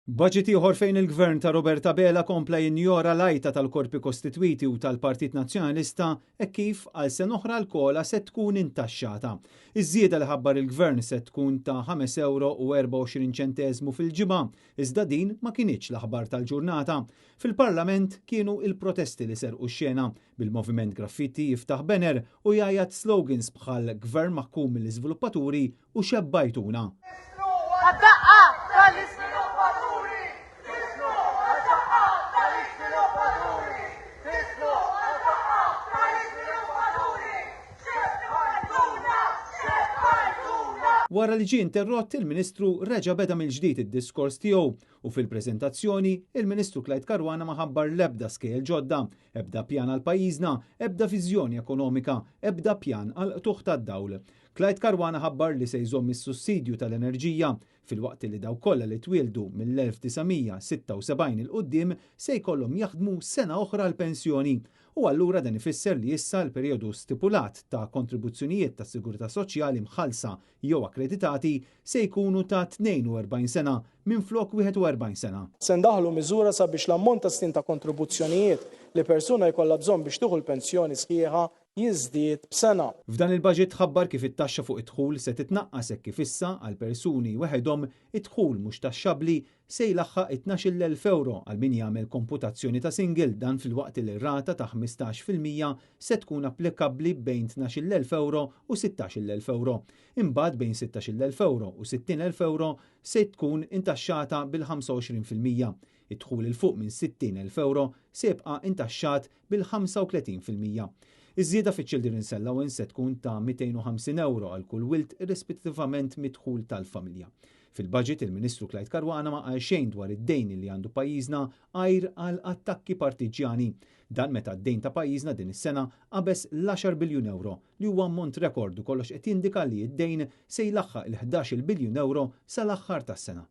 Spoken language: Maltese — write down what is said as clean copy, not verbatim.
Budget ieħor fejn il-Gvern ta' Robert Abela kompla jinjora l-għajta tal-korpi kostitwiti u tal-Partit Nazzjonalista hekk kif għal sena oħra l-COLA se tkun intaxxata. Iż-żieda li ħabbar il-Gvern se tkun ta' 5 ewro u 24 ċenteżmu fil-ġimgħa, iżda din ma kinitx l-aħbar tal-ġurnata. Fil-Parlament kienu il-protesti li serqu x-xena, bil-Moviment Graffitti jiftaħ banner u jgħajjat slogans bħal Gvern maħkum mill-iżviluppaturi u xebbajtuna. Għad-daqqa tal-iżviluppaturi! Tislu għad-daqqa tal-iżviluppaturi! Tislu għad-daqqa tal-iżviluppaturi! Xebbajtuna! Xebbajtuna! Wara li ġie interrott, il-Ministru reġa' beda mill-ġdid id-diskors tiegħu u fil-preżentazzjoni, il-Ministru Clyde Caruana ma ħabbar l-ebda skejjel ġodda, ebda pjan għal pajjiżna, ebda viżjoni ekonomika, ebda pjan għall-qtugħ tad-dawl. Clyde Caruana ħabbar li se jżomm is-sussidju tal-enerġija, filwaqt li dawk kollha li twieldu mill-1976 'il quddiem se jkollhom jaħdmu sena oħra għall-pensjoni. U allura dan ifisser li issa l-perjodu stipulat ta' kontribuzzjonijiet tas-sigurtà soċjali mħallsa jew akkreditati se jkunu ta' 42 sena minflok 41 sena. Se ndaħħlu miżura sabiex l-ammont ta' snin ta' kontribuzzjonijiet li persuna jkollha bżonn biex tieħu l-pensjoni sħiħa jiżdied b'sena. F'dan il-baġit tħabbar kif it-taxxa fuq id-dħul se titnaqqas hekk kif issa għal persuni weħedhom id-dħul mhux taxxabbli se jlaħħaq it-12,000 ewro għal min jagħmel komputazzjoni ta' single dan filwaqt li r-rata ta' 15% se tkun applikabbli bejn 12,000 ewro u 16,000 ewro. Imbagħad bejn 16,000 ewro u 60,000 ewro se tkun intaxxata bil-25%. Id-dħul 'il fuq minn 60,000 ewro se jibqa' intaxxat bil-35%. Iż-żieda fiċ-Children's Allowance se tkun ta' 250 ewro għal kull wild irrispettivament mid-dħul tal-familja. Fil-budget il-Ministru Clyde Caruana ma qal xejn dwar id-dejn li għandu pajjiżna għajr għal attakki partiġjani. Dan meta d-dejn ta' pajjiżna din is-sena qabeż l-10 biljun ewro li huwa ammont rekord u kollox qed jindika li d-dejn se jlaħħaq il-11 biljun ewro sal-aħħar tas-sena.